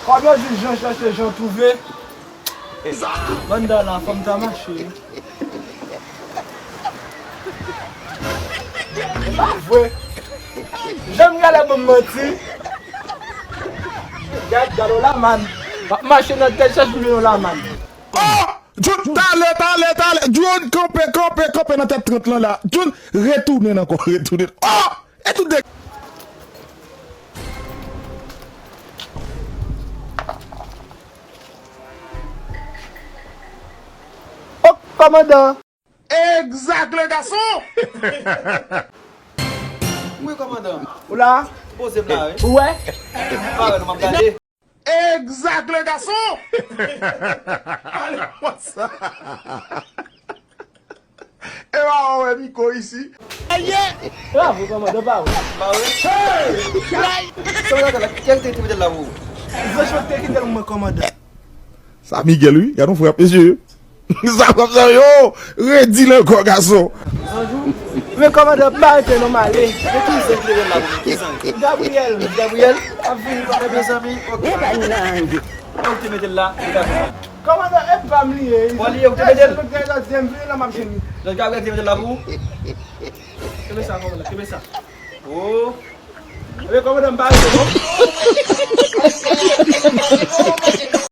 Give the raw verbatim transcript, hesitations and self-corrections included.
Kòm yo di, jan chache, jan twouve. Banda la, fanm ta mache. E pa vre. Jan m gade, bon manti. Gad, gad yon lamann. M ap mache nan tèt chache, m jwenn yon lamann. Oh! Jun, talè, talè, talè. Jun, kanpe, kanpe, kanpe nan tèt trant lan la. Jun, retounen ankò, retounen. Oh! E tout de Oh, kòmandan. Exact, le garçon! Wi, kòmandan. Ou la? Poze m la, wi. Ou wè? Parèt, nou m ap gade. Exact, le garçon! Ale konsa. E pa wè Miko isi. Aye! Bravo, kòmandan, pa wè. Pa wè? Hey! Sa w ap gade la, kiyès ki te mete l la pou ou? Zanj te kite l mwen, kòmandan. Sa Miguel, wi. Gade yon frap, mesye. Sa frap sa, yo! Redi l ankò, gason. Men kòmandan, pa rete non, m ale. Men ki zanj ki te mete l la pou ou? Ki zanj? Gabriel. Gabriel? Ap vini, kòmandan. Mezanmi, ok. Ou te mete l la, li ka fè sa. Kòmandan, e pa m li ye. Bon, li ye, ou te mete l. Lòt Gabriel te mete l la pou ou. Kenbe sa, kòmandan, kenbe sa. Oh. Ebyen, kòmandan, m pa rete non.